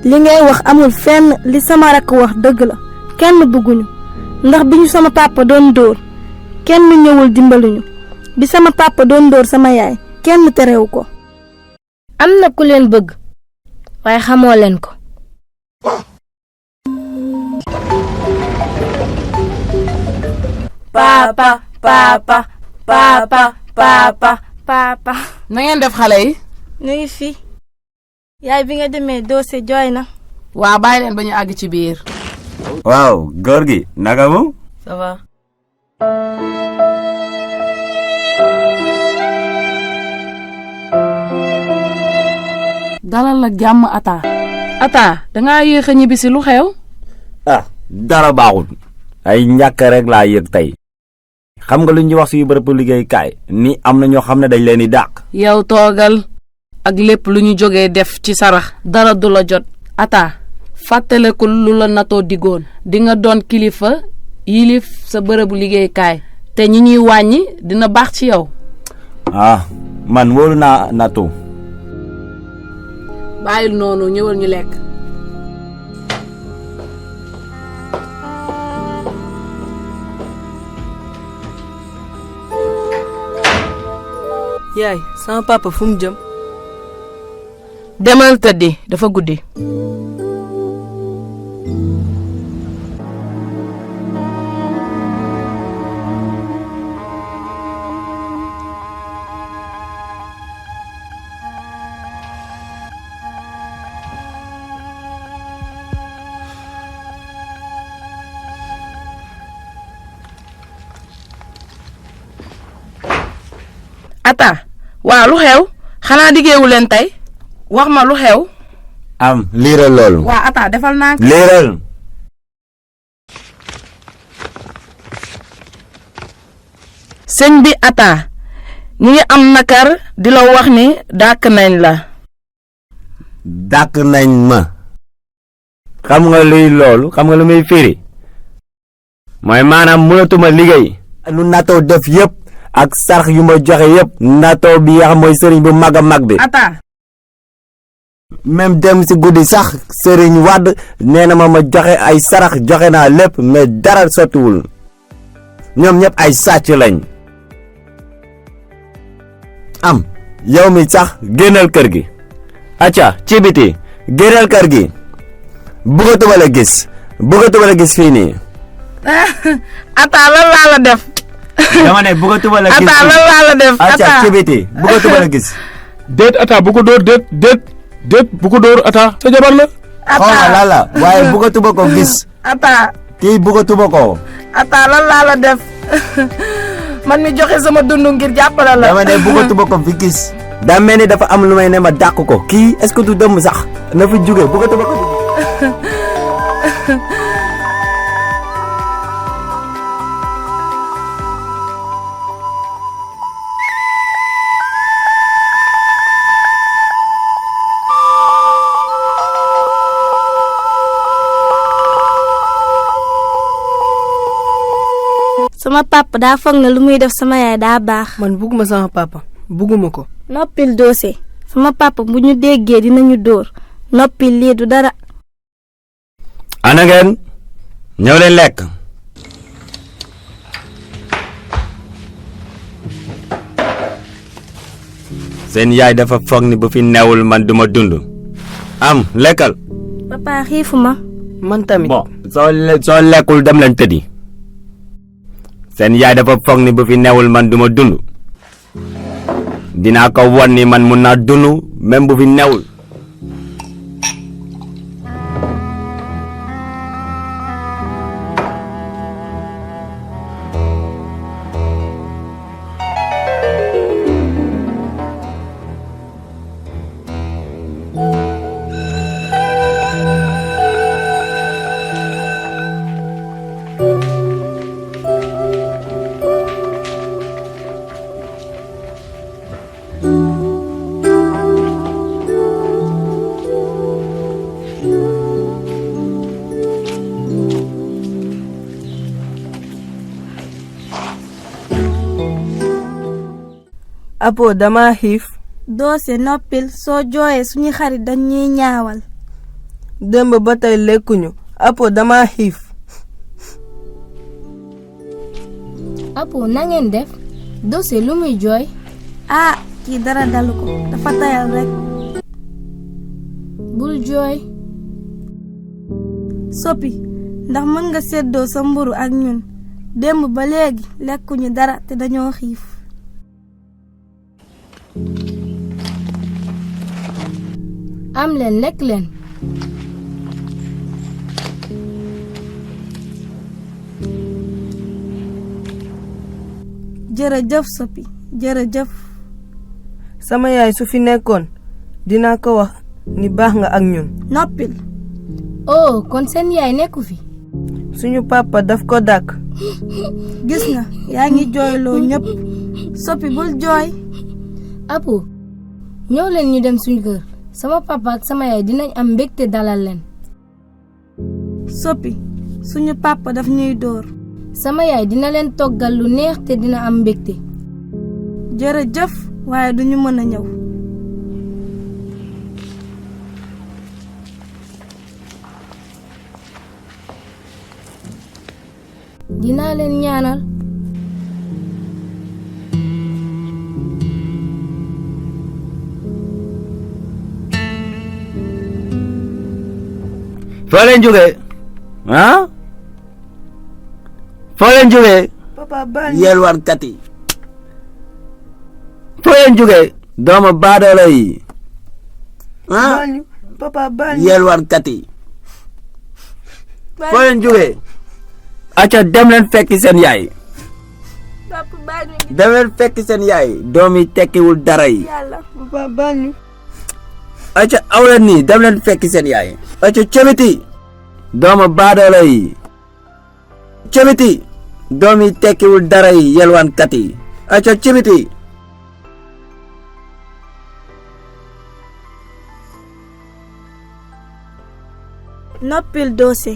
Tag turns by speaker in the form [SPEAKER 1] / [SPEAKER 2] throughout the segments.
[SPEAKER 1] li ngay wax amul fenn li sama rakk wax dëgg la kenn bëgguñu ndax bi ñu sama papa doon dóor kenn ñëwul dimbaluñu bi sama papa doon dóor sama yaay kenn terewu ko.
[SPEAKER 2] am na ku leen bëgg waaye xamoo leen ko.
[SPEAKER 3] papa papa papa papa
[SPEAKER 1] papa.
[SPEAKER 3] na ngeen def xale yi.
[SPEAKER 1] ñu ngi fi. yaay bi nga demee dossier jooy na.
[SPEAKER 3] waa bàyyi leen ba ñu àgg ci biir.
[SPEAKER 4] waaw góor gi naka mu.
[SPEAKER 3] ça va. dalal ak jàmm Ata dangaa yéex a ñibbisi lu xew.
[SPEAKER 4] ah dara baaxul. ay ñàkk rek laa yëg tey. xam nga lu ñuy wax suñu bërëb liggéeykaay ni am na ñoo xam ne dañ leen di dàq.
[SPEAKER 3] yow toogal ak lépp lu ñu jógee def ci sarax dara du la jot. Ata fàttalekul lu la natoo diggoon di nga doon kilifa yilif sa bërëbu liggéeykaay te ñi ñuy wàññi dina baax ci yow.
[SPEAKER 4] ah man wóolu naa natoo.
[SPEAKER 3] bàyyil noonu ñëwal ñu lekk.
[SPEAKER 5] yaay sama papa fu mu jëm.
[SPEAKER 3] demal tëddi dafa guddi. Ata waaw lu xew xanaa diggeewu leen tey wax ma lu xew.
[SPEAKER 4] am liiral loolu.
[SPEAKER 3] waa Ata defal naa.
[SPEAKER 4] liiral.
[SPEAKER 3] sëñ bi Ata ñu ngi am nakar di la wax ni dàkk nañ la.
[SPEAKER 4] dàkk nañ ma. xam nga luy loolu xam nga lu muy firi. mooy maanaam mënatuma liggéey. lu natoo def yépp ak sarax yu ma joxe yépp natoo bi yax mooy sëriñ bu mag a mag bi.
[SPEAKER 3] Ata.
[SPEAKER 4] même dem ci guddi sax sëriñ Wàdd nee na ma joxe ay sarax joxe naa lépp mais dara sottiwul ñoom ñëpp ay sàcc lañ. am yow mi sax génnal kër gi. acca ci biti génnal kër gi. bëggatuma la gis fii nii.
[SPEAKER 3] Ata lan laa la def.
[SPEAKER 4] dama ne bëggatuma la gis.
[SPEAKER 3] Ata lan laa la def.
[SPEAKER 4] acca ci biti bëggatuma la gis.
[SPEAKER 6] déet Ata bu ko dóor déet bu ko dóor Ata sa jabar la.
[SPEAKER 4] xaw ma lan la waaye bëggatuma ko gis.
[SPEAKER 3] Ata.
[SPEAKER 4] kii bëggatuma ko.
[SPEAKER 3] Ata lan laa la def man mi joxe sama dund ngir jàppale la.
[SPEAKER 4] dama ne bëggatuma ko fi gis. daa mel ni dafa am lu may ne ma dàq ko. kii est-ce que du dëmm sax na fi jóge bëggatuma ko.
[SPEAKER 1] sama papa daa foog ne lu muy def sama yaay daa baax.
[SPEAKER 5] man bugguma sama papa bugguma ko.
[SPEAKER 1] noppil dossier sama papa bu ñu déggee dinañu dóor noppil lii du dara.
[SPEAKER 4] ana ngeen ñëw leen lekk. seen yaay dafa foog ni bu fi newul man duma dund. am lekkal.
[SPEAKER 1] papa xiifuma.
[SPEAKER 5] man tamit.
[SPEAKER 4] bon soo lekkul dem leen tëddi. seen yaay dafa foog ni bu fi newul man duma dund. dinaa ko won ni man mun naa dund même bu fi newul.
[SPEAKER 5] Apo dama xiif.
[SPEAKER 1] dossier noppil soo jooyee suñu xarit dañuy ñaawal.
[SPEAKER 5] démb ba tey lekkuñu apo dama xiif.
[SPEAKER 2] Apo na ngeen def Dose lu muy jooy.
[SPEAKER 1] ah kii dara dalu ko dafa tayal rek.
[SPEAKER 2] bul jooy.
[SPEAKER 1] Sopi ndax mën nga séddoo sa mburu ak ñun démb ba léegi lekkuñu dara te dañoo xiif.
[SPEAKER 2] am leen lekk leen.
[SPEAKER 1] jërëjëf Sopi jërëjëf.
[SPEAKER 5] sama yaay su fi nekkoon dinaa ko wax ni baax nga ak ñun.
[SPEAKER 1] noppil.
[SPEAKER 2] oh kon seen yaay nekku fi.
[SPEAKER 5] suñu papa daf ko dàkk.
[SPEAKER 1] gis nga yaa ngi jooyloo ñëpp. Sopi bul jooy.
[SPEAKER 2] Apo ñëw leen ñu dem suñu kër sama papa ak sama yaay dinañ am mbégte dalal leen.
[SPEAKER 1] Sopi suñu papa daf ñuy dóor.
[SPEAKER 2] sama yaay dina leen toggal lu neex te dina am mbégte.
[SPEAKER 1] jërëjëf waaye duñu mën a ñëw.
[SPEAKER 2] dinaa leen ñaanal.
[SPEAKER 4] foo leen jógee ah foo leen jógee
[SPEAKER 5] papa baal ñu.
[SPEAKER 4] yelwaankat yi foo leen jógee doomu baadoola yi ah
[SPEAKER 5] baal ñu papa baal ñu.
[SPEAKER 4] yelwaankat yi foo leen jógee acca dem leen fekki seen yaay
[SPEAKER 1] papa baal ñu
[SPEAKER 4] dem leen fekki seen yaay doom yi tekkiwul dara yi
[SPEAKER 1] yàlla.
[SPEAKER 5] papa baal ñu.
[SPEAKER 4] acca aw leen nii dem leen fekki seen yaay acca cëbiti doomu baadoola yi cëbiti doom yi tekkiwul dara yi yelwaankat yi acca cëbiti
[SPEAKER 1] noppil Dose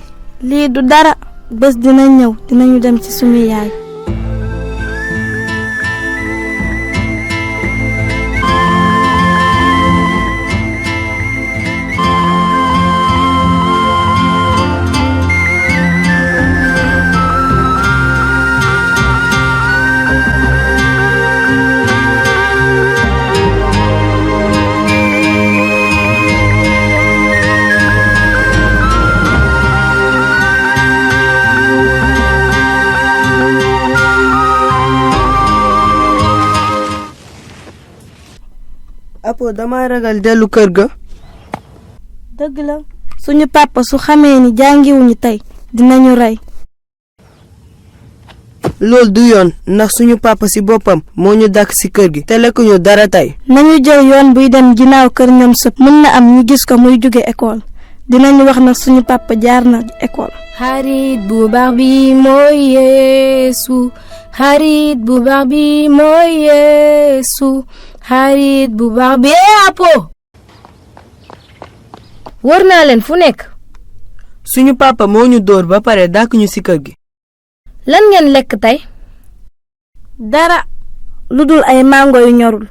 [SPEAKER 1] lii du dara bés dina ñëw dinañu dem ci suñu yaay.
[SPEAKER 5] apo dama ragal dellu kër ga.
[SPEAKER 1] dëgg la suñu papa su xamee ni jàngiwuñu tey dinañu rey.
[SPEAKER 5] loolu du yoon ndax suñu papa ci boppam moo ñu dàkk ci kër gi te lekkuñu dara tey.
[SPEAKER 1] nañu jël yoon buy dem ginnaaw kër ñoom sëpp mën na am ñu gis ko muy jóge école dinañu wax nag suñu papa jaar na école.
[SPEAKER 2] xarit bu baax bi mooy Yeesu. xarit bu baax bi mooy Yeesu. xarit bu baax bi Apo. wër naa leen fu nekk.
[SPEAKER 5] suñu papa moo ñu dóor ba pare dàkk ñu ci kër gi.
[SPEAKER 2] lan ngeen lekk tey.
[SPEAKER 1] dara lu dul ay mango yu ñorul.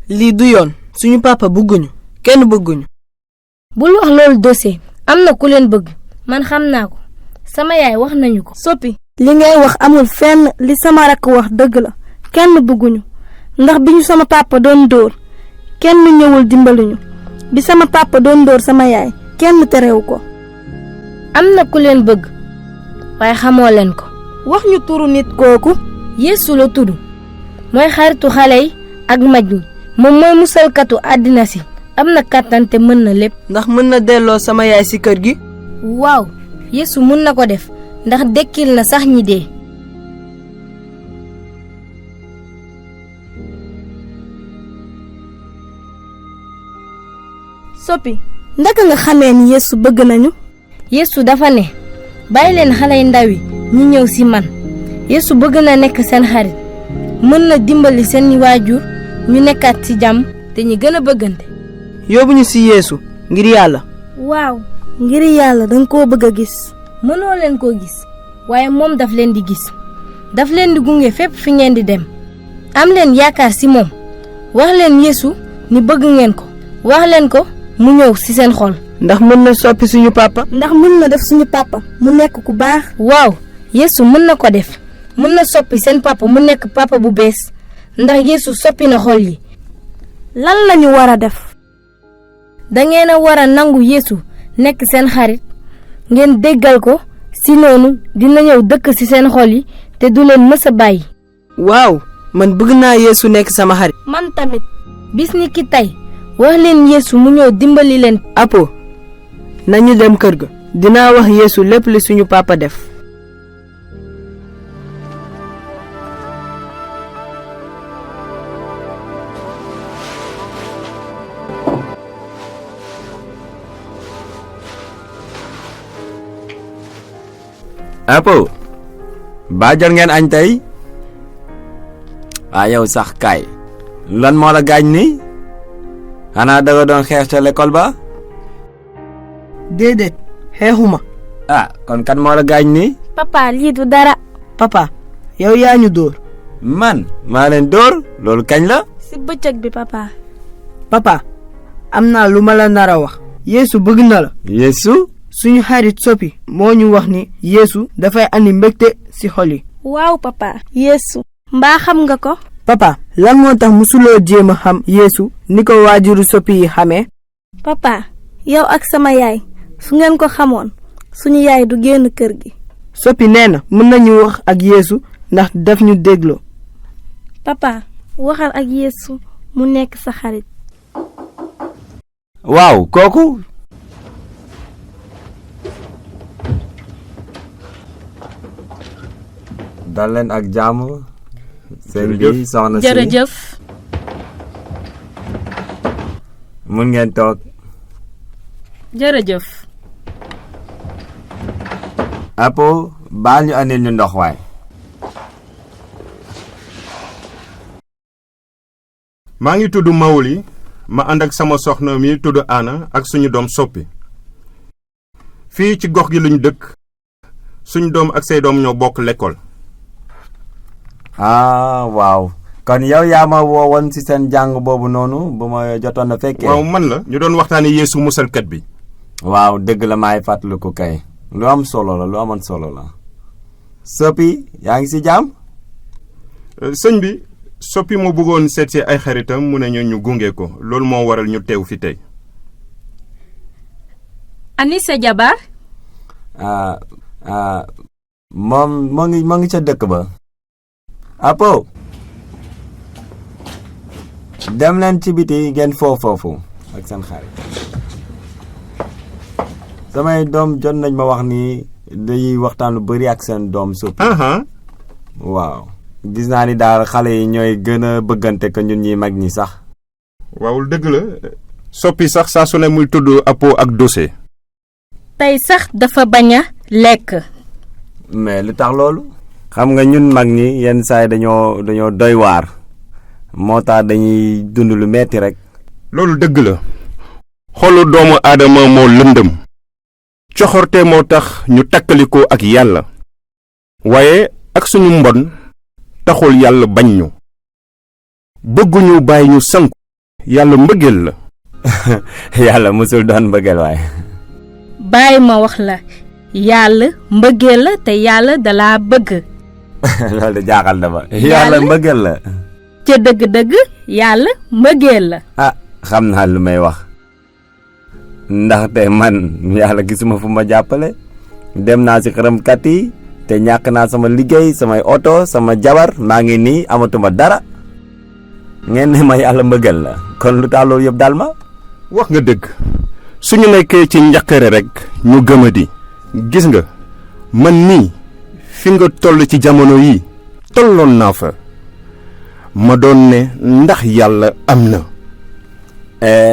[SPEAKER 5] lii du yoon suñu papa bëgguñu kenn bëgguñu.
[SPEAKER 2] bul wax loolu Dose am na ku leen bëgg man xam naa ko sama yaay wax nañu ko.
[SPEAKER 1] Sopi li ngay wax amul fenn li sama rakk wax dëgg la kenn bëgguñu ndax bi ñu sama papa doon dóor kenn ñëwul dimbaluñu bi sama papa doon dóor sama yaay kenn terewu ko.
[SPEAKER 2] am na ku leen bëgg waaye xamoo leen ko.
[SPEAKER 1] wax ñu turu nit kooku.
[SPEAKER 2] Yeesu la tudd mooy xaritu xale yi ak mag ñi moom mooy musalkatu àddina si am na kàttan te mën na lépp.
[SPEAKER 5] ndax mën na delloo sama yaay ci kër gi.
[SPEAKER 2] waaw Yeesu mën na ko def ndax dekkil na sax ñi dee.
[SPEAKER 1] Sopi ndaka nga xamee ni Yeesu bëgg nañu.
[SPEAKER 2] Yeesu dafa ne bàyyi leen xale yu ndaw yi ñu ñëw ci man. Yeesu bëgg na nekk seen xarit mën na dimbali seen waajur ñu nekkaat ci jàmm te ñi gën a bëggante.
[SPEAKER 5] yóbbu ñu ci Yeesu ngir yàlla.
[SPEAKER 1] waaw ngir yàlla danga koo bëgg a gis.
[SPEAKER 2] mënoo leen koo gis waaye moom daf leen di gis daf leen di gunge fépp fi ngeen di dem. am leen yaakaar ci moom wax leen Yeesu ni bëgg ngeen ko wax leen ko mu ñëw ci seen xol.
[SPEAKER 5] ndax mën na soppi suñu papa.
[SPEAKER 1] ndax mën na def suñu papa mu nekk ku baax.
[SPEAKER 2] waaw Yeesu mën na ko def mën na soppi seen papa mu nekk papa bu bees ndax Yeesu soppi na xol yi.
[SPEAKER 1] lan lañu war a def.
[SPEAKER 2] dangeen a war a nangu Yeesu nekk seen xarit ngeen déggal ko si noonu dina ñëw dëkk ci seen xol yi te du leen mës a bàyyi.
[SPEAKER 5] waaw man bëgg naa Yeesu nekk sama xarit.
[SPEAKER 1] man tamit.
[SPEAKER 2] bis ni ki tey wax leen Yeesu mu ñëw dimbali leen.
[SPEAKER 5] Apo nañu dem kër ga. dinaa wax Yeesu lépp li suñu papa def.
[SPEAKER 4] Apo baa jot ngeen añ tey. yow sax kaay lan moo la gaañ ni xanaa da nga doon xeex ca l'école ba.
[SPEAKER 5] déedéet xeexuma.
[SPEAKER 4] kon kan moo la gaañ ni.
[SPEAKER 1] papa lii du dara.
[SPEAKER 5] papa yow yaa ñu dóor.
[SPEAKER 4] man maa leen dóor loolu kañ la.
[SPEAKER 1] ci bëccëg bi papa.
[SPEAKER 5] papa am naa lu ma la nar a wax. Yeesu bëgg na la.
[SPEAKER 4] Yeesu.
[SPEAKER 5] suñu xarit Sophie moo ñu wax ni Yeesu dafay andi mbégte ci xol yi.
[SPEAKER 1] waaw papa. Yeesu. mbaa xam nga ko.
[SPEAKER 5] papa lan moo tax musuloo jéem a xam Yeesu ni ko waajuru Sophie yi xamee.
[SPEAKER 1] papa yow ak sama yaay su ngeen ko xamoon suñu yaay du génn kër gi.
[SPEAKER 5] Sophie nee na mën nañu wax ak Yeesu ndax daf ñu dégloo.
[SPEAKER 1] papa waxal ak Yeesu mu nekk sa xarit.
[SPEAKER 4] waaw kooku. dal leen ak jàmm. seen bi soxna si
[SPEAKER 2] jërëjëf.
[SPEAKER 4] mun ngeen toog.
[SPEAKER 2] jërëjëf.
[SPEAKER 4] Apo baal ñu andil ñu ndox waay.
[SPEAKER 6] maa ngi tudd Mawli ma ànd ak sama soxna mi tudd Ana ak suñu doom Soppi. fii ci gox gi luñ dëkk suñu doom ak say doom ñoo bokk l'école.
[SPEAKER 4] waaw kon yow yaa ma woowoon ci seen jàng boobu noonu bu ma jotoon a fekkee.
[SPEAKER 6] waaw man la ñu doon waxtaane Yeesu musalkat bi.
[SPEAKER 4] waaw dëgg la maay fàttaliku kay lu am solo la lu amoon solo la. Soppi yaa ngi ci jàmm.
[SPEAKER 6] sëñ bi Soppi moo bëggoon seet si ay xaritam mu ne ñu gunge ko loolu moo waral ñu teew fi tey.
[SPEAKER 2] ani sa jabar.
[SPEAKER 4] moom moo ngi ca dëkk ba. Apo dem leen ci biti ngeen foofu ak seen xarit. samay doom jot nañ ma wax ni dañuy waxtaan lu bari ak seen doom Soppi. waaw gis naa ni daal xale yi ñooy gën a bëggante ko ñun ñi mag ñi sax.
[SPEAKER 6] waawul dëgg la Soppi sax saa su ne muy tudd Apo ak Dose.
[SPEAKER 2] tey sax dafa bañ a lekk.
[SPEAKER 4] mais lu tax loolu. xam nga ñun mag ñi yenn saa yi dañoo doy waar moo tax dañuy dund lu metti rek.
[SPEAKER 6] loolu dëgg la xolu doomu aadama moo lëndëm coxorte moo tax ñu takkalikoo ak yàlla waaye ak suñu mbon taxul yàlla bañ ñu bëgguñu bàyyi ñu sanku yàlla mbëggeel la.
[SPEAKER 4] yàlla musul doon mbëggeel waaye.
[SPEAKER 2] bàyyi ma wax la yàlla mbëggeel la te yàlla dalaa bëgg.
[SPEAKER 4] loolu de jaaxal na ma. yàlla mbëggeel la.
[SPEAKER 2] ca dëgg-dëgg yàlla mbëggeel la.
[SPEAKER 4] xam naa lu may wax ndaxte man yàlla gisuma fu ma jàppale dem naa ci xërëmkat yi te ñàkk naa sama liggéey samay oto sama jabar maa ngi nii amatuma dara ngeen ne ma yàlla mbëggeel la kon lu tax loolu yëpp daal ma.
[SPEAKER 6] wax nga dëgg suñu nekkee ci njaqare rek ñu gëmadi gis nga man nii fi nga toll ci jamono yi tolloon naa fa ma doon ne ndax yàlla am na.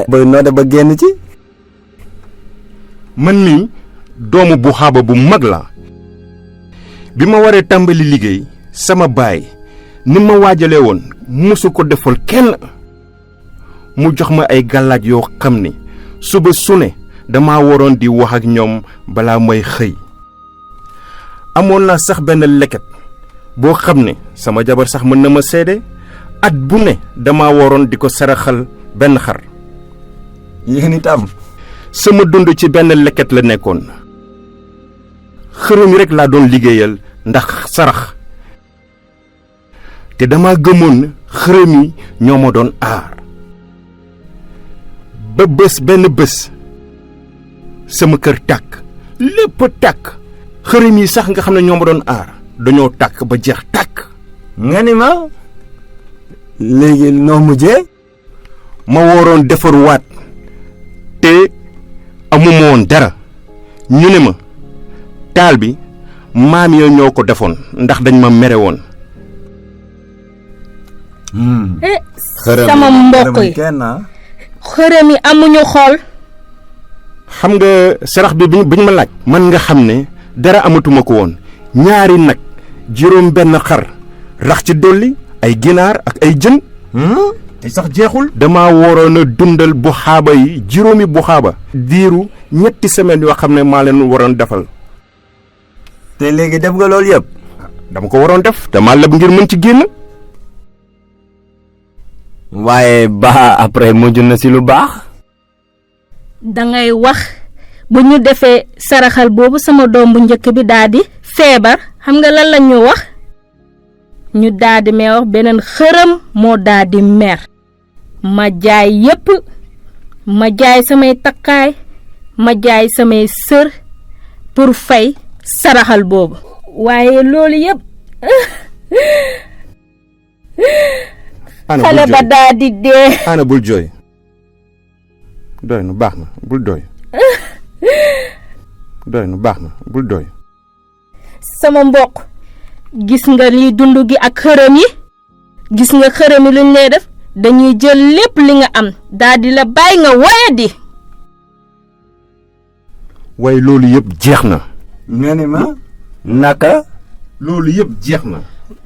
[SPEAKER 4] ba noo de ba génn ci.
[SPEAKER 6] man mii doomu bu xaaba bu mag la bi ma waree tàmbali liggéey sama baay ni ma waajalee woon mosu ko defal kenn mu jox ma ay gàllaaj yoo xam ni suba su ne dama waroon di wax ak ñoom balaa may xëy amoon naa sax benn leket boo xam ne sama jabar sax mën na ma seede at bu ne dama waroon di ko saraxal benn xar
[SPEAKER 4] yéen itam.
[SPEAKER 6] sama dund ci benn leket la nekkoon xërëm yi rek laa doon liggéeyal ndax sarax te dama gëmoon xërëm yi ñoo ma doon aar ba benn bés sama kër tàkk lépp tàkk xërëm yi sax nga xam ne ñoo ma doon aar dañoo tàkk ba jeex tàkk.
[SPEAKER 4] nga ni ma léegi noo mujjee.
[SPEAKER 6] ma waroon defaruwaat te amuma woon dara ñu ne ma taal bi maam ya ñoo ko defoon ndax dañ ma mere woon.
[SPEAKER 2] sama mbokk yi xërëm yi amuñu xool.
[SPEAKER 6] xam nga sarax bi biñ ma laaj. man nga xam ne dara amatuma ko woon 2 nag juróom benn xar rax ci dolli ay ginaar ak ay jën. te sax jeexul. dama waroon a dundal bu xaaba yi juróomi bu xaaba diiru 3 semaines yoo xam ne maa leen waroon defal.
[SPEAKER 4] te léegi def nga loolu yëpp.
[SPEAKER 6] dama ko waroon def dama leb ngir mën ci génn.
[SPEAKER 4] waaye ba après mujj na si lu baax.
[SPEAKER 2] dangay wax bu ñu defee saraxal boobu sama doom bu njëkk bi daldi feebar xam nga lan la ñu wax ñu daldi may wax beneen xërëm moo daldi mer ma jaay yépp ma jaay samay takkaay ma jaay samay sër pour fay saraxal boobu waaye loolu yépp xale ba daldi dee.
[SPEAKER 6] ana bul jooy doy na baax na bul doy doy na baax na bul doy.
[SPEAKER 2] sama mbokk gis nga liy dund gi ak xërëm yi gis nga xërëm yi luñ lay def dañuy jël lépp li nga am daldi la bàyyi nga woyadi.
[SPEAKER 6] waaye loolu yëpp jeex na.
[SPEAKER 4] nga ni ma naka.
[SPEAKER 6] loolu yëpp jeex na.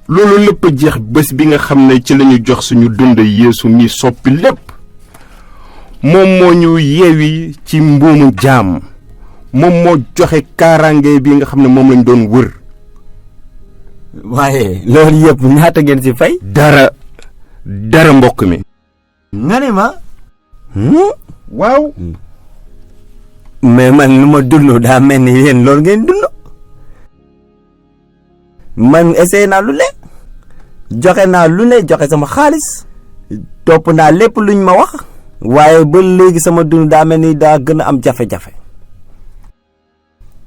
[SPEAKER 6] loolu lépp jeex bés bi nga xam ne ci lañu jox suñu dund Yeesu mi soppi lépp moom moo ñu yeewi ci mbuumu jaam moom moo joxe kaaraange bi nga xam ne moom lañ doon wër.
[SPEAKER 4] waaye loolu yëpp ñaata ngeen ci fay.
[SPEAKER 6] dara mbokk mi.
[SPEAKER 4] nga ni ma.
[SPEAKER 6] waaw.
[SPEAKER 4] mais man lu ma dund daa mel ni yéen loolu ngeen dund. man essayé naa lu ne joxe naa lu ne joxe sama xaalis topp naa lépp luñ ma wax waaye ba léegi sama dund daa mel ni daa gën a am jafe-jafe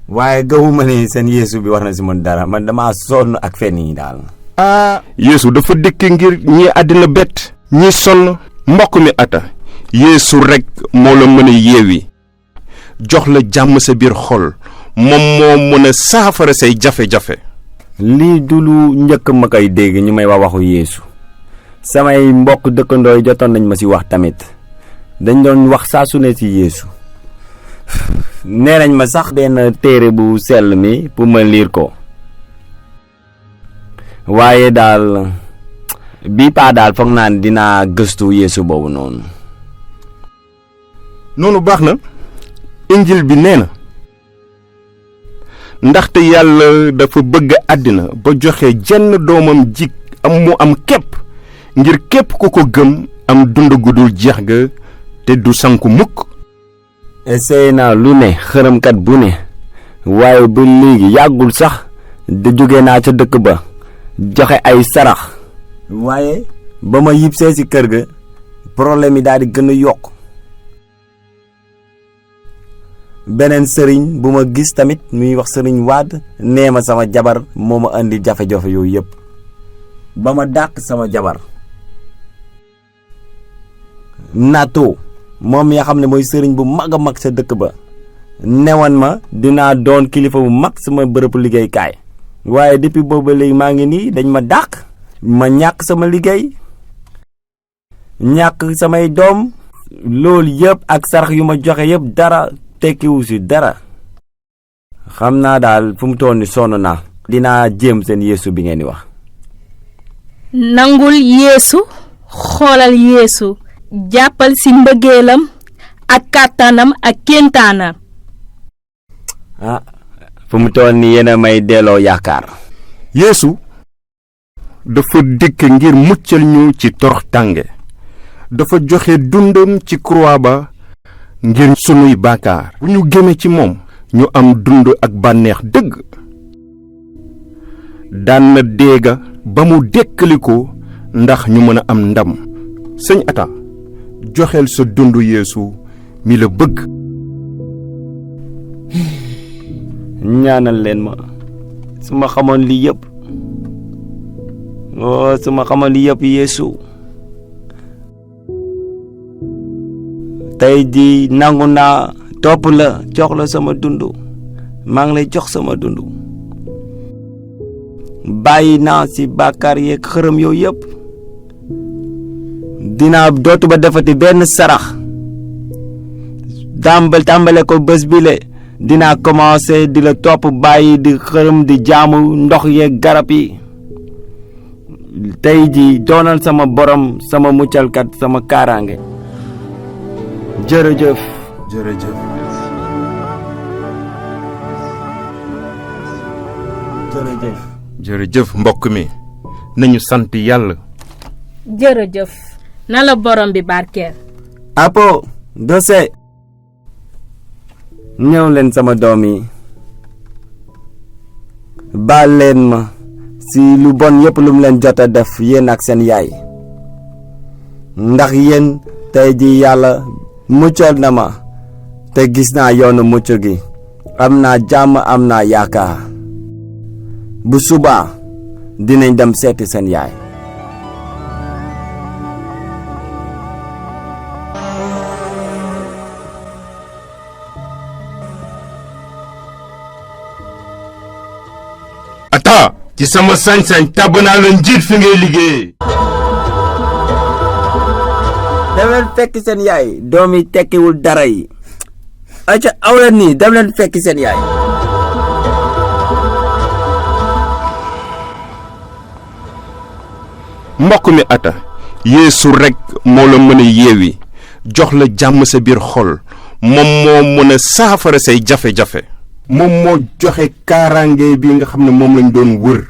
[SPEAKER 4] waaye gëwuma ni seen Yeesu bi wax na si man dara man damaa sonn ak fen yi daal.
[SPEAKER 6] Yeesu dafa dikk ngir ñi àddina bett ñi sonn mbokk mi ata Yeesu rek moo la mën a yeewi jox la jàmm sa biir xol moom moo mën a saafara say jafe-jafe.
[SPEAKER 4] lii du lu njëkk ma koy dégg ñu may waxu Yeesu samay mbokk dëkkandoo yi jotoon nañ ma ci wax tamit dañ doon wax saa su ne ci Yeesu nee nañ ma sax benn téere bu sell mi pour ma liir ko waaye daal bii paa daal foog naa dinaa gëstu Yeesu boobu noonu.
[SPEAKER 6] noonu baax na injil bi nee na ndaxte yàlla dafa bëgg àddina ba joxe jenn doomam ji am mu am képp ngir képp ku ko gëm am dund gu dul jeex ga te du sanku mukk.
[SPEAKER 4] essayé naa lu ne xërëmkat bu ne waaye ba léegi yàggul sax da jóge naa ca dëkk ba joxe ay sarax waaye ba ma yibsee ci kër ga problème yi daal di gën a yokk. beneen sëriñ bu ma gis tamit muy wax sëriñ Wade nee ma sama jabar moo ma indi jafe-jafe yooyu yëpp ba ma dàq sama jabar. Nato moom yaa xam ne mooy sëriñ bu mag a mag sa dëkk ba newoon ma dinaa doon kilifa bu mag sama bërëbu liggéeykaay waaye depuis boobu léegi maa ngi nii dañ ma dàq ma ñàkk sama liggéey ñàkk samay doom loolu yëpp ak sarax yu ma joxe yëpp dara tekkiwu si dara xam naa daal fu mu toll ni sonn naa dinaa jéem seen Yeesu bi ngeen di wax.
[SPEAKER 2] nangul Yeesu xoolal Yeesu jàppal ci mbëggeelam ak kàttanam ak kéntaanam.
[SPEAKER 4] fu mu toll ni yéen a may delloo yaakaar.
[SPEAKER 6] Yeesu dafa dikk ngir muccal ñu ci torox tànge dafa joxe dundam ci croix ba ngir sunuy baakaar bu ñu gémee ci moom ñu am dund ak bànneex dëgg. daan na déega ba mu dékkalikoo ndax ñu mën a am ndam. sëñ Ata joxeel sa dund Yeesu mi la bëgg.
[SPEAKER 4] ñaanal leen ma su ma xamoon lii yëpp su ma xamoon lii yëpp Yeesu tey di nangu naa topp la jox la sama dund maa ngi lay jox sama dund bàyyi naa ci bàkkaar yeeg xërëm yooyu yëpp dinaa dootu ba defati benn sarax tàmbale ko bés bile dinaa commencé di la topp bàyyi di xërëm di jaamu ndox yeeg garab yi tey ji doonal sama borom sama muccalkat sama kaaraange jërëjëf.
[SPEAKER 6] jërëjëf.
[SPEAKER 4] jërëjëf.
[SPEAKER 6] jërëjëf mbokk mi nañu sant yàlla.
[SPEAKER 2] jërëjëf. na la borom bi barkeel.
[SPEAKER 4] Apo Dose ñëw leen sama doom yi baal leen ma si lu bon yépp lu mu leen jot a def yéen ak seen yaay ndax yéen tey ji yàlla muccal na ma te gis naa yoonu mucc gi am naa jàmm am naa yaakaar bu subaa dinañ dem seeti seen yaay.
[SPEAKER 6] Ata ci sama sañ-sañ tàbb naa la njiit fi ngay liggéey.
[SPEAKER 4] dem leen fekk seen yaay doom yi tekkiwul dara yi aca awleen nii dem leen fekk seen yaay.
[SPEAKER 6] mbokk mi Ata Yeesu rekk moo la mën a yeewi jox la jàmm sa biir xol moom moo mën a saafara say jafe-jafe moom moo joxe kaaraange bi nga xam ne moom lañ doon wër.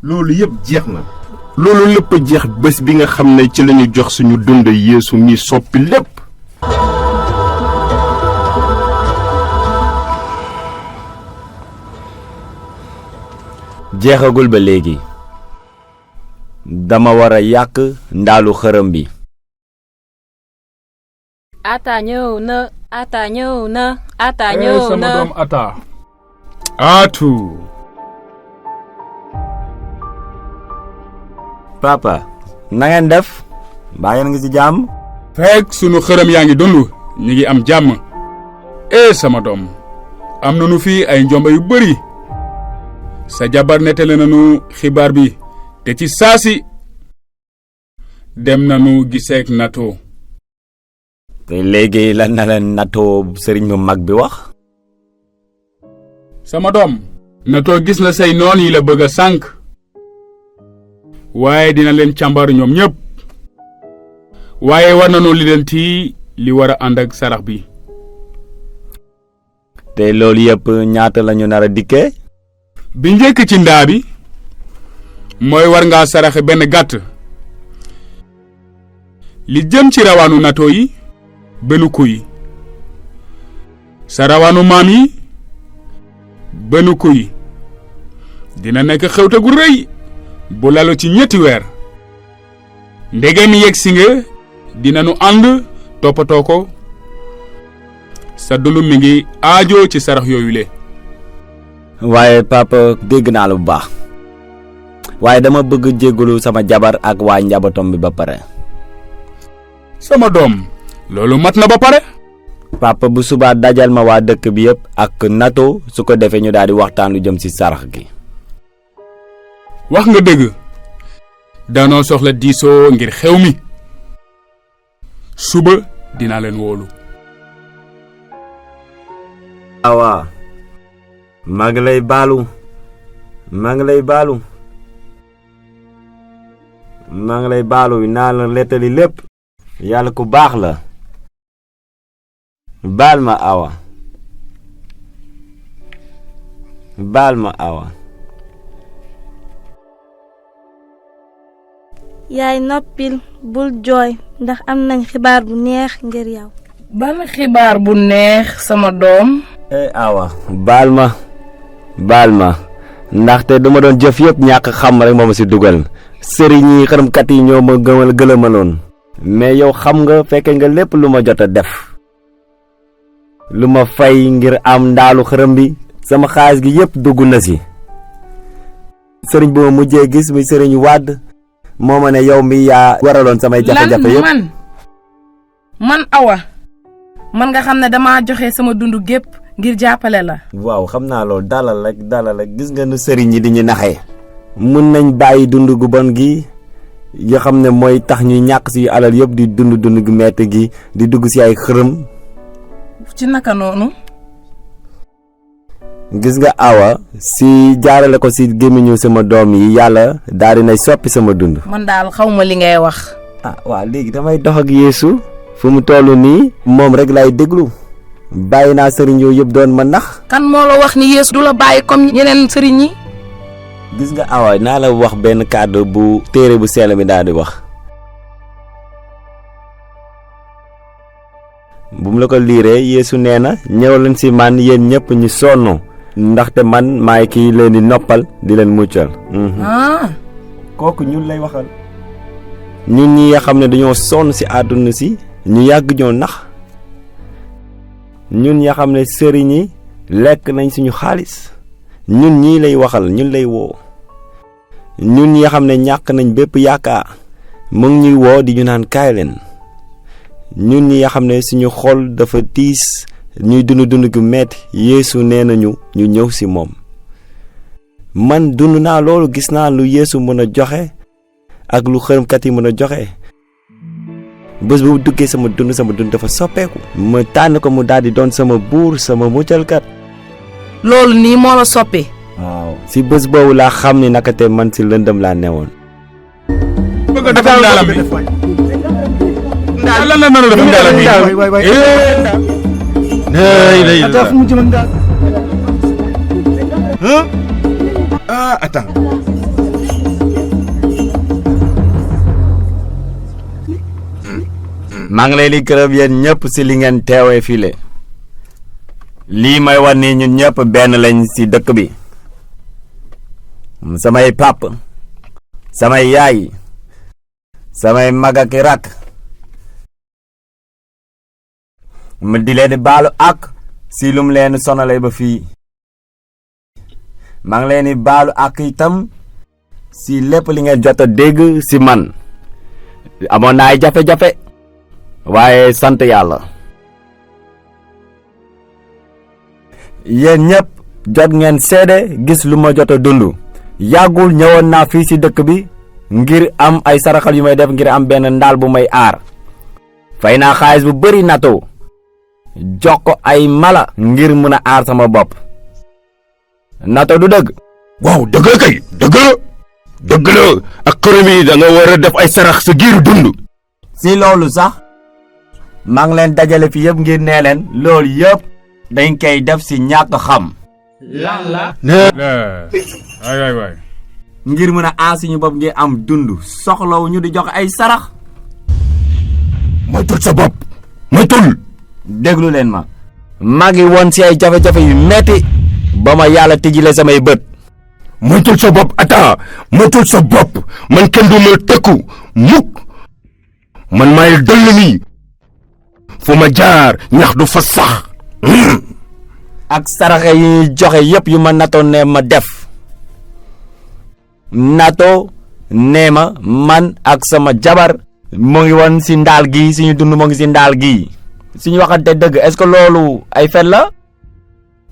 [SPEAKER 6] loolu yëpp jeex na. loolu lépp a jeex bés bi nga xam ne ci lañu jox suñu dund Yeesu mi soppi lépp.
[SPEAKER 4] jeexagul ba léegi dama war a yàq ndaalu xërëm bi.
[SPEAKER 7] Ata ñëw na Ata ñëw na Ata ñëw na
[SPEAKER 8] sama doom Ata. Aatu.
[SPEAKER 4] papa na ngeen def mbaa ngeen ngi ci jàmm.
[SPEAKER 8] fekk sunu xërëm yaa ngi dund ñu ngi am jàmm. sama doom am nanu fii ay njomba yu bari sa jabar nettali nanu xibaar bi te ci saasi dem nanu giseek nato.
[SPEAKER 4] te léegi lan na leen nato sëriñ bu mag bi wax.
[SPEAKER 8] sama doom nato gis na say noon yi la bëgg a sànk waaye dina leen càmbar ñoom ñépp waaye war nanu lijjanti li war a ànd ak sarax bi.
[SPEAKER 4] te loolu yëpp ñaata lañu nar a dikkee.
[SPEAKER 8] bi njëkk ci ndaa bi mooy war ngaa saraxe benn gàtt li jëm ci rawaanu nato yi benn kuy sa rawaanu maam yi benn kuy dina nekk xewte gu rëy bu lalu ci ñetti weer ndegem yegg si nga dinanu ànd toppatoo ko sa dund mi ngi aajo ci sarax yooyu le.
[SPEAKER 4] waaye papa dégg naa la bu baax waaye dama bëgg jéggalu sama jabar ak waa njabootam bi ba pare.
[SPEAKER 8] sama doom loolu mat na ba pare.
[SPEAKER 4] papa bu subaa dajal ma waa dëkk bi yëpp ak nato su ko defee ñu daal di waxtaan lu jëm ci sarax gi.
[SPEAKER 8] wax nga dëgg danoo soxla diisoo ngir xew mi suba dinaa leen wóolu.
[SPEAKER 4] awa maa ngi lay baalu naa la lettali lépp yàlla ku baax la baal ma awa.
[SPEAKER 1] yaay noppil bul jooy ndax am nañ xibaar bu neex ngir yow.
[SPEAKER 3] ban xibaar bu neex sama doom.
[SPEAKER 4] Awa baal ma ndaxte dama doon jëf yëpp ñàkk xam rek moo ma si dugal sëriñ yi xërëmkat yi ñoo ma gëlëmaloon mais yow xam nga fekke nga lépp lu ma jot a def lu ma fay ngir am ndaalu xërëm bi sama xaalis gi yëpp dugg na si sëriñ bu ma mujjee gis muy sëriñ Wàdd moo ma ne yow mi yaa waraloon samay jafe-jafe yëpp
[SPEAKER 3] man Awa man nga xam ne dama joxe sama dund gépp ngir jàppale la.
[SPEAKER 4] waaw xam naa loolu dalal rek gis nga nu sëriñ yi di ñu naxee mun nañ bàyyi dund gu bon gi yoo xam ne mooy tax ñuy ñàkk si alal yëpp di dund gu metti gi di dugg si ay xërëm.
[SPEAKER 3] ci naka noonu.
[SPEAKER 4] gis nga Awa si jaarale ko si gémmiñu sama doom yi yàlla daal di nay soppi sama dund.
[SPEAKER 3] man daal xawma li ngay wax.
[SPEAKER 4] waaw léegi damay dox ak Yeesu fu mu toll nii moom rek lay déglu bàyyi naa sëriñ yooyu yëpp doon ma nax.
[SPEAKER 3] kan moo la wax ni Yeesu du la bàyyi comme ñeneen sëriñ yi.
[SPEAKER 4] gis nga Awa naa la wax benn kàddu bu téere bu sell mi daal di wax bu mu la ko liiree Yeesu nee na ñëw leen si man yéen ñëpp ñu sonn ndaxte man maay kii leen di noppal di leen muccal. kooku ñun lay waxal. ñun ñi nga xam ne dañoo sonn si àdduna si ñu yàgg ñoo nax ñun nga xam ne sëriñ yi lekk nañ suñu xaalis ñun ñii lay waxal ñun lay woo ñun ñi nga xam ne ñàkk nañ bépp yaakaar mu ngi ñuy woo di ñu naan kaay leen ñun ñi nga xam ne suñu xol dafa tiis ñuy dund gu metti Yeesu nee nañu ñu ñëw si moom man dund naa loolu gis naa lu Yeesu mën a joxe ak lu xërëmkat yi mën a joxe bés bu duggee sama dund dafa soppeeku ma tànn ko mu daal di doon sama buur sama muccalkat.
[SPEAKER 3] loolu nii moo la soppi.
[SPEAKER 4] waaw si bés boobu laa xam ni naka te man si lëndëm laa newoon.
[SPEAKER 8] bëgg a defal ndaalam bi lan la noonu defal ndaalam bi
[SPEAKER 6] attends.
[SPEAKER 4] maa ngi leen di gërëm yéen ñëpp si li ngeen teewee file lii may wax ni ñun ñëpp benn lañ si dëkk bi samay pap samay yaay samay mag ak rak ma di leen di baalu ak si lum leen sonale ba fii maa ngi leen di baalu ak itam si lépp li ngeen jot a dégg si man amoon na ay jafe-jafe waaye sant yàlla yéen ñëpp jot ngeen seede gis lu ma jot a dund yàggul ñëwoon naa fii ci dëkk bi ngir am ay saraxal yu may def ngir am benn ndaal bu may aar fay naa xaalis bu bari nato jox ko ay mala ngir mun a aar sama bopp nato du dëgg.
[SPEAKER 6] waaw dëgg la kay dëgg la ak xërëm yi da nga war a def ay sarax sa giiru dund.
[SPEAKER 4] si loolu sax maa ngi leen dajale fi yëpp ngir nee leen loolu yëpp dañ koy def si ñàkk xam.
[SPEAKER 8] lan la. waay.
[SPEAKER 4] ngir mën a aar suñu bopp ngir am dund soxlawu ñu di jox ay sarax.
[SPEAKER 6] moytul sa bopp moytul.
[SPEAKER 4] déglu leen ma. maa ngi woon si ay jafe-jafe yu metti ba ma yàlla tijjile samay bët.
[SPEAKER 6] moytul sa bopp attends moytul sa bopp man kenn du ma tëkku mukk man maay dëll mi fu ma jaar ñax du fa sax.
[SPEAKER 4] ak saraxe yi ñuy joxe yépp yu ma natoo ne ma def nato nee ma man ak sama jabar mu ngi woon si ndaal gi suñu dund mu ngi si ndaal gi suñu waxante dëgg est-ce que loolu ay fen la.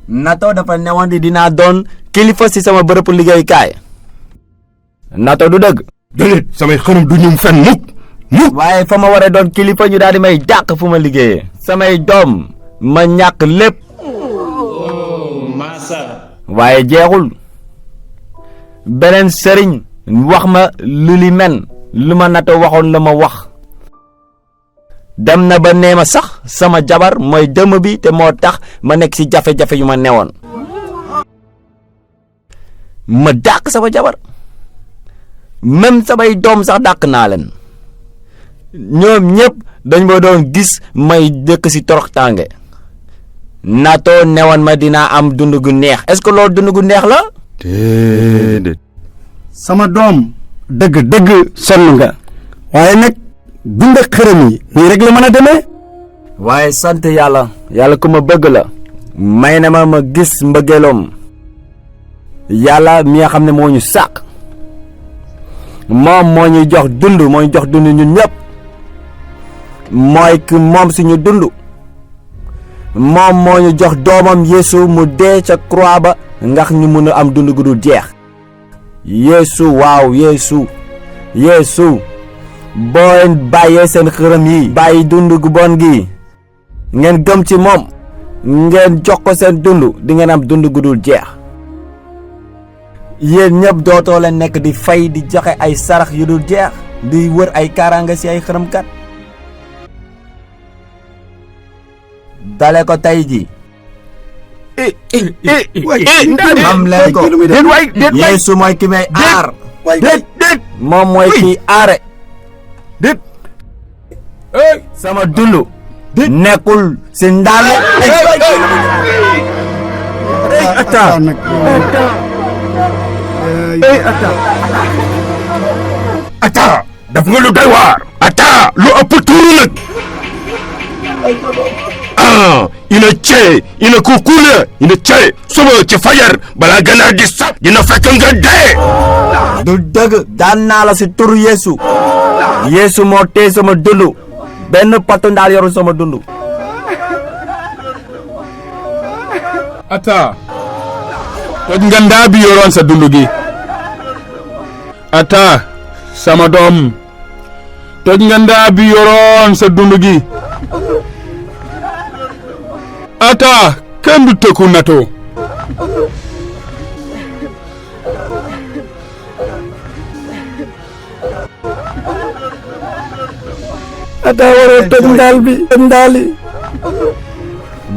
[SPEAKER 4] nato dafa newoon di dinaa doon kilifa si sama bërëb liggéeykaay nato du dëgg.
[SPEAKER 6] déedéet samay xërëm du ñum fen mukk.
[SPEAKER 4] waaye fa ma waree doon kilifa ñu daal di may dàq fu ma liggéeyee. samay doom ma ñàkk lépp. waaye jeexul beneen sëriñ wax ma lu li men lu ma nato waxoon la ma wax dem na ba nee ma sax sama jabar mooy dëmm bi te moo tax ma nekk ci jafe-jafe yu ma newoon ma dàq sama jabar même samay doom sax dàq naa leen ñoom ñëpp dañ ma doon gis may dëkk ci toroxtaange natoo newoon ma dinaa am dund gu neex est-ce que loolu dund gu neex la déedéet
[SPEAKER 9] sama doom dëgg sonn nga waaye nag dund ak xërëm yi nii rek la mën a demee
[SPEAKER 4] waaye sant yàlla ku ma bëgg la may na ma gis mbëggeeloom yàlla mi nga xam ne moo ñu sàkk moom moo ñuy jox dund ñun ñëpp mooy ki moom suñu dund moom moo ñu jox doomam Yeesu mu dee ca croix ba ndax ñu mun a am dund gu dul jeex Yeesu waaw Yeesu boo leen bàyyee seen xërëm yi bàyyi dund gu bon gi ngeen gëm ci moom ngeen jox ko seen dund di ngeen am dund gu dul jeex yéen ñëpp dootoo leen nekk di fay di joxe ay sarax yu dul jeex di wër ay kaaraanga ci ay xërëmkat dale ko tey ji am leen ko Yeesu mooy ki may aar moom mooy ki aare sama dund nekkul ci ndaale
[SPEAKER 6] ata daf nga lu doy waar ata lu ëpp tuuru nag ina kukule ina cee suba ci fajar balaa ganaar di sab dina fekk nga dee
[SPEAKER 4] du dëgg daan naa la ci turu Yeesu moo tee sama dund benn patu ndaal yoru sama dund
[SPEAKER 8] ata toj nga ndaa bi yoroon sa dund gi ata sama doom toj nga ndaa bi yoroon sa dund gi ata kenn du tëkku nato
[SPEAKER 9] ata waroo toj ndaali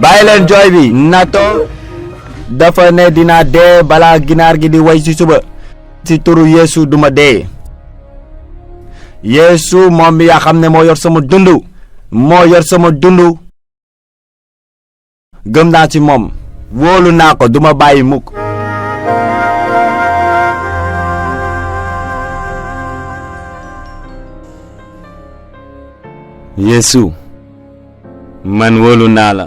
[SPEAKER 4] bàyyi leen jooy bi nato dafa ne dina dee balaa ginaar gi di way ci suba ci turu Yeesu duma dee Yeesu moom mi nga xam ne moo yor sama dund gëm naa ci moom wóolu naa ko duma bàyyi mukk Yeesu man wóolu naa la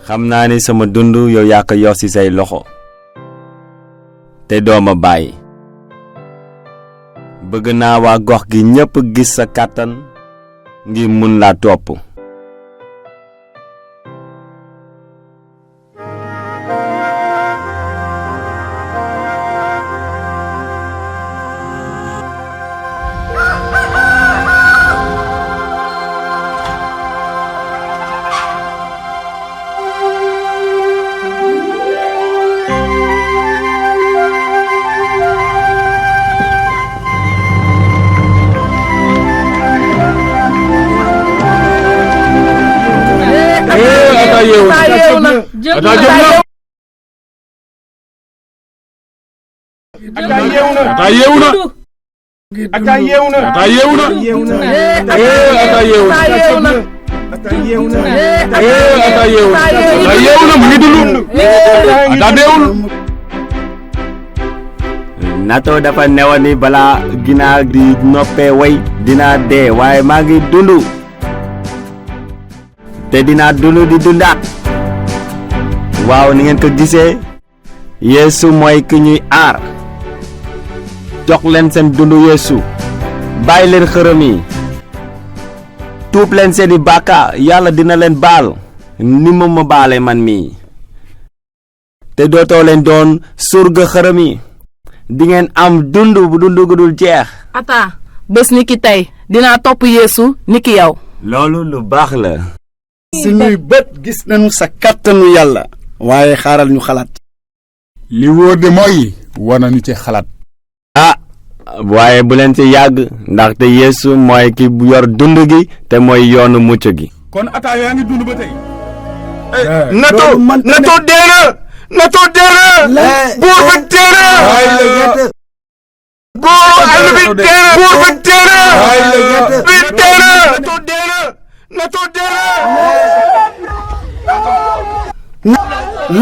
[SPEAKER 4] xam naa ni sama dund yow yaa ko yor ci say loxo te doo ma bàyyi bëgg naa waa gox gi ñépp gis sa kàttan ngir mun laa topp nato dafa newoon ni balaa ginaar di noppee way dinaa dee waaye maa ngi dund te dinaa dund di dundaat waaw ni ngeen ko gisee Yeesu mooy ki ñuy aar jox leen seen dund Yeesu bàyyi leen xërëm yi tuub leen seeni bàkkaar yàlla dina leen baal ni ma baale man mii te dootoo leen doon surga xërëm yi di ngeen am dund bu dund gu dul jeex
[SPEAKER 3] ata bés ni ki tey dinaa topp Yeesu ni ki yow
[SPEAKER 4] loolu lu baax la
[SPEAKER 9] suñuy bët gis nañu sa kàttanu yàlla waaye xaaral ñu xalaat
[SPEAKER 8] li wóor de mooy war nañu ci xalaat
[SPEAKER 4] waaye bu leen ci yàgg ndaxte Yeesu mooy ki yor dund gi te mooy yoonu mucc gi
[SPEAKER 8] kon ata yaa ngi dund ba tey
[SPEAKER 6] nato dee na buur ba dee na buuru àll bi dee na buur ba dee na bi dee na natoo dee na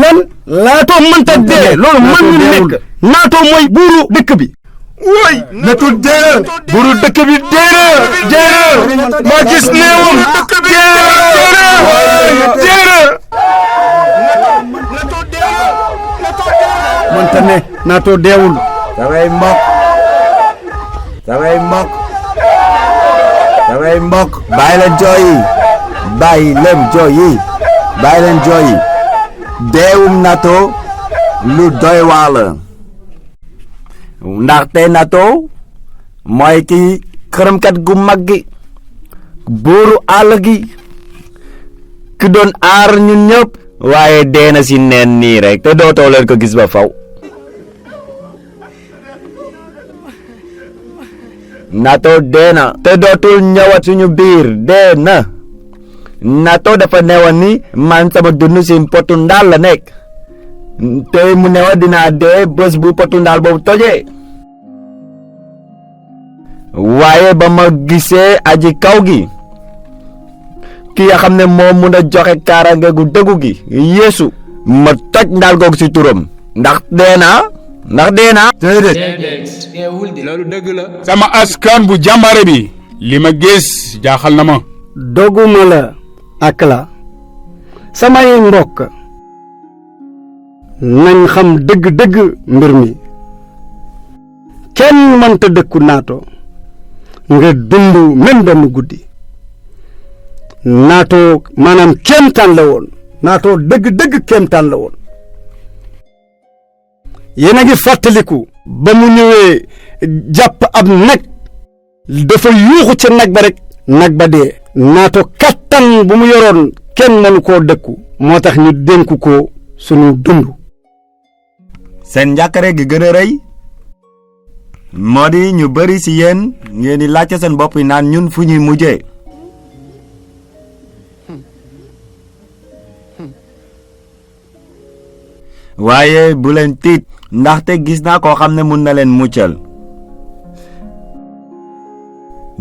[SPEAKER 9] lan naatoo mënta dee loolu mën ñu nekk naatoo mooy buuru dëkk bi
[SPEAKER 6] woy natoo dee na buuru dëkk bi dee na maa gis néewam dee na
[SPEAKER 9] mënta ne naatoo deewul
[SPEAKER 4] samay mbokk bàyyi leen jooy yi bàyyi leen jooy yi deewum nato lu doy waar la ndaxte nato mooy ki xërëmkat gu mag gi buuru àll gi ki doon aar ñun ñëpp waaye dee na si neen nii rek te dootoo leen ko gis ba faw nato dee na te dootul ñëwaat suñu biir dee na nato dafa newoon ni man sama dund si potu ndaal la nekk te mu newoon dinaa dee bés bu potu ndaal boobu tojee waaye ba ma gisee aji kaw gi ki nga xam ne moo mun a joxe kaaraange gu dëggu gi Yeesu ma toj ndaal googu si turam ndax dee na
[SPEAKER 8] déedéet loolu dëgg la sama askan bu jàmbaare bi li ma gis jaaxal na ma
[SPEAKER 9] doguma la ak la samay mbokk nañ xam dëgg-dëgg mbir mi kenn mënta dëkku naato nga dund même benn guddi naato maanaam kéemtaan la woon naato dëgg-dëgg kéemtaan la woon yéen a ngi fàttaliku ba mu ñëwee jàpp ab nag dafa yuuxu ca nag ba rek nag ba dee naato kattan bu mu yoroon kenn mënu koo dëkku moo tax ñu dénku ko sunu dund
[SPEAKER 4] seen njàkkare gi gën a rëy moo di ñu bari ci yéen ngeen di laajte seen bopp yi naan ñun fu ñuy mujjee waaye bu leen tiit ndaxte gis naa koo xam ne mun na leen muccal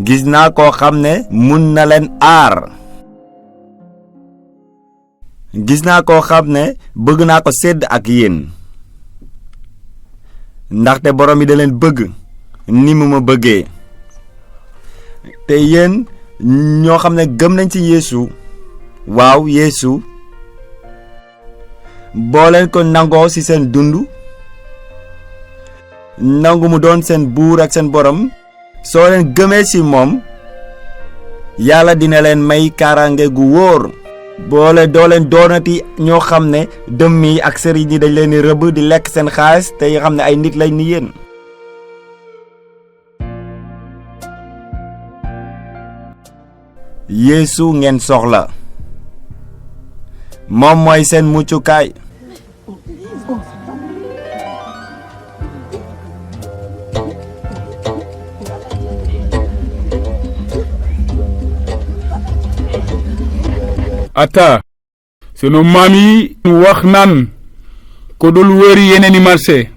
[SPEAKER 4] gis naa koo xam ne mun na leen aar gis naa koo xam ne bëgg naa ko sédd ak yéen ndaxte borom yi da leen bëgg ni mu ma bëggee te yéen ñoo xam ne gëm nañ ci Yeesu waaw Yeesu boo leen ko nangoo ci seen dund nangu mu doon seen buur ak seen borom soo leen gëmee ci moom yàlla dina leen may kaaraange gu wóor boole doo leen doonati ñoo xam ne dëmm yi ak sëriñ yi dañ leen di rëbb di lekk seen xaalis te yoo xam ne ay nit lañ ni yéen Yeesu ngeen soxla moom mooy seen muccukaay
[SPEAKER 8] ata sunu maam yi wax naan ko dul wëri yeneeni marché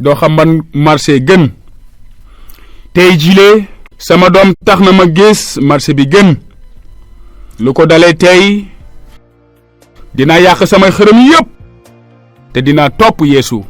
[SPEAKER 8] doo xam ban marché gën tey jile sama doom tax na ma gis marché bi gën lu ko dalee tey dinaa yàq samay xërëm yépp te dinaa topp Yeesu